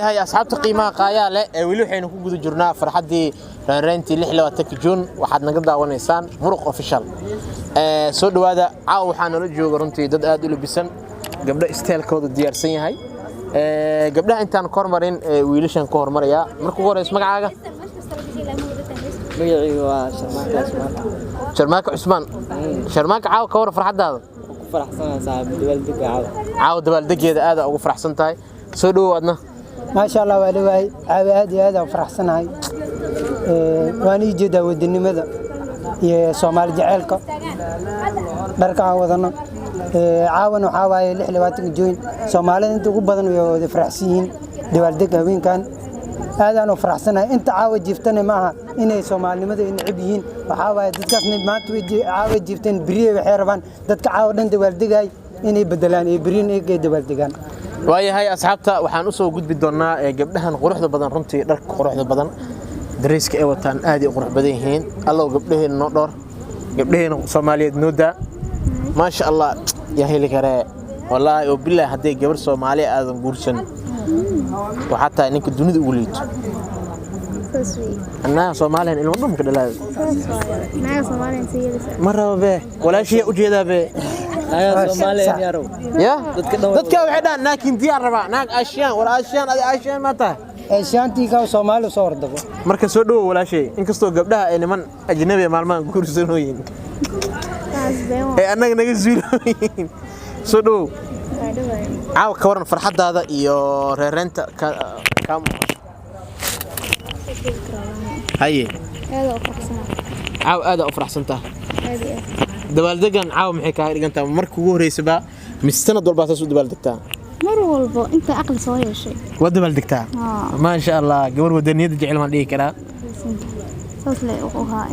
Waayahay, asxaabta qiimaha qaayaa leh, ee weli waxaynu ku guda jirnaa farxaddii reereyntii 26-ka Juun. Waxaad naga daawanaysaan Muruq Official. Soo dhowaada. Caawa waxaa nala jooga runtii dad aad u labisan, gabdho style-kooda diyaarsan yahay. Gabdhaha intaan ka hormarin, wiilashan ka hormarayaa. Marka ugu horeyso, magacaaga? Magacayga waa Sharmaaka Cusmaan. Sharmaaka Cusmaan. Sharmaaka, caawa ka war farxaddaada? Ku faraxsanahay, saaxiib, dabaaldega caawa. Caawa dabaaldegeeda aad ugu faraxsan tahay. Soo dhowow adna. Maasha Allah, waa dhawahay. Caawa aad iyo aad aan faraxsanahay. Waan ii jeedaa wadanimada iyo Soomaali jaceylka dharka aan wadano. Caawan waxaa waaye 26-ka Juun. Soomaalida inta ugu badan way wada faraxsan yihiin dabaaldega haweenkan. Aadaan u faraxsanahay. Inta caawa jiiftana ma aha inay soomaalinimada ay necab yihiin. Waxaa waaye dadkaasna maanta way caawa jiifteen, beriye waxay rabaan dadka caawa dhan dabaaldegay inay bedelaan ee beriyana ay dabaaldegaan. Waayahay, asxaabta, waxaan usoo gudbi doonaa gabdhahan quruxda badan. Runtii dharka quruxda badan, dareyska ay wataan aad ay u qurux badan yihiin. Allow gabdhaheena noo dhowr, gabdhaheena Soomaaliyeed noo daa. Maasha Allah, yaa heli karee? Wallaahi oo bilaahi, hadday gabar Soomaali aadan guursan, waxaa tahay ninka dunida ugu liito. Annaga Soomaaliyan ilmo dhumka dhalaayo ma rabo bee. Walaashiyaa ujeedaa bee. Naga Soomaaliya yarow. Ya. Dadka dhan dadka waxay dhahaan naag Hindiyaan rabaa, naag Aashiyaan. War Aashiyaan, adi Aashiyaan ma tahay? Shaantii ka Soomaali soo ordabo. Marka soo dhowow, walaashay. Inkastoo gabdhaha ay niman ajnabi maalmahan guursanooyin ee annaga naga zuulooyin. Soo dhowow. Caawa ka waran farxaddaada iyo reereynta ka muuqato? Haye. Caawa aad u faraxsan tahay. Dabaaldegan caawa maxay kaaga dhigan tahay? Marka ugu horreysaba mise sanad walbaa saas u dabaaldegtaa? Mar walbo inta aqli soo yeeshay. Waa dabaaldegtaa? Haa. Maasha Allah, gabar wadaniyadda jecel maan dhihi karaa. Saas le u ahaa.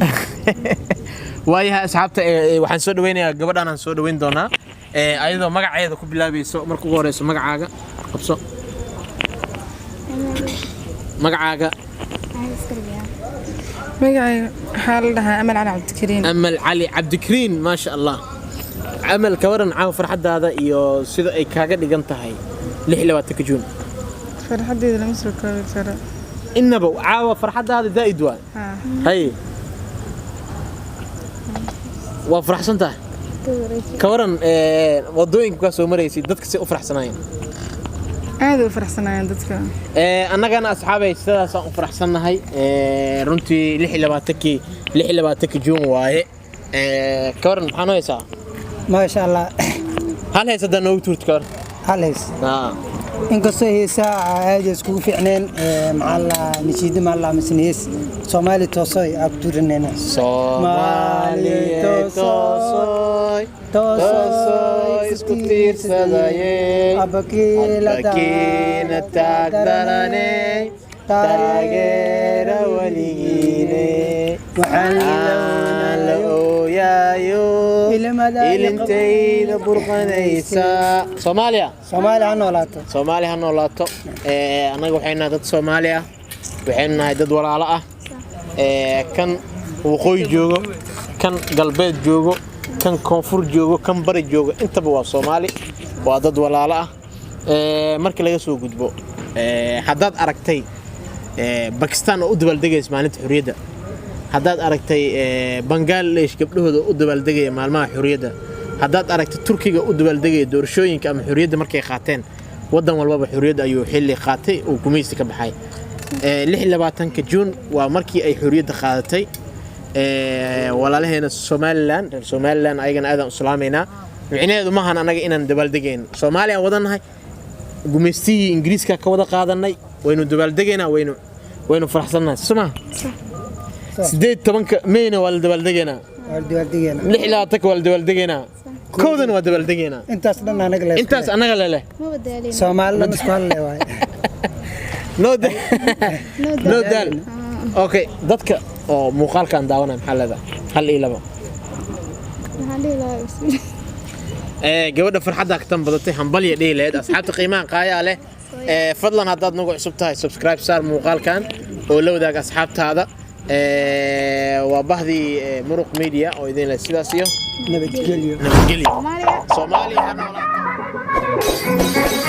Waayahay, asxaabta, waxaan soo dhaweynayaa gabadhaan, aan soo dhaweyn doonaa ayadoo magaceeda ku bilaabayso. Marka ugu horeyso, magacaaga qabso, magacaaga. Magacayga waxaa la dhahaa Amal Cali Cabdikariin. Amal Cali Cabdikariin, maasha Allah. Amal, ka waran caawa farxaddaada iyo sida ay kaaga dhigan tahay 26-ka Juun? Farxadeyda lama soo koobi karo. Innaba caawa farxaddaada zaa'id waa. Haa. Haye, waa faraxsan tahay. Ka waran wadooyinka kaa soo maraysay, dadka si u faraxsanaayeen? Aad u faraxsanaayeen dadka. Annagana, asxaabay, sidaasaan u faraxsannahay. Runtii 26-kii, 26-ka Juun waaye. Ka waran, maxaa noo haysaa? Maasha Allah. Hal hees haddaa noogu tuurto, ka waran? Hal hees? Inkastoo heesaha aad iskugu fiicneen, maxaa la nashiida, maa la mise hees Soomaali toosoy aa ku tuuranayna. Soomaaliye toosoy, toosoy, isku tiirsadayey, abakiina taagdaraney, taageera weligiine, waxaan la ooyaayo ilintayda burqanaysa. Soomaaliya. Soomaaliya ha noolaato. Soomaaliya ha noolaato. Annaga waxaynu nahay dad Soomaali ah, waxaynu nahay dad walaalo ah. Kan waqooyi joogo, kan galbeed joogo, kan koonfur joogo, kan bari joogo, intaba waa Soomaali, waa dad walaalo ah. Marka laga soo gudbo, haddaad aragtay Bakistan oo u dabaaldegaysa maalinta xorriyadda, haddaad aragtay Bangladesh gabdhahooda u dabaaldegaya maalmaha xorriyadda, haddaad aragtay Turkiga u dabaaldegaya doorashooyinka ama xorriyadda markay qaateen, waddan walbaba xorriyadda ayuu xilli qaatay uu gumaysi ka baxay. 26-ka Juun waa markii ay xorriyadda qaadatay walaalaheena Somaliland. Reer Somaliland ayagana aadaan u salaamaynaa. Micnaheedu maahan annaga inaan dabaaldegayn. Soomaaliya aan wadannahay, gumaystihii Ingiriiska ka wada qaadanay, waynu dabaaldegaynaa, waynu faraxsannahay, soo maha? 18-ka Meyna waa la dabaaldegaynaa. Waa la dabaaldegaynaa. 26-ka waa la dabaaldegaynaa, 1-dana waa dabaaldegaynaa. Intaas dhan anaga le. Intaas annaga leleh. Soomaali dhan isku hadle waaye. No no daal. Okay, dadka oo muuqaalkan daawanaya maxaa leedahay? Hal iyo laba. Maxaan dhihi lahaa? Bismillah. Gabadha farxadda ka tan badatay hambalya dhihi lahayd. Asxaabta qiimaha qaayaa leh, fadlan haddaad nagu cusub tahay, subscribe saar muuqaalkan oo la wadaag asxaabtaada. Waa bahdii Muruq Media oo idin leh sidaas iyo nabadgelyo. Nabadgelyo. Soomaaliya. Soomaaliya ha noolaato.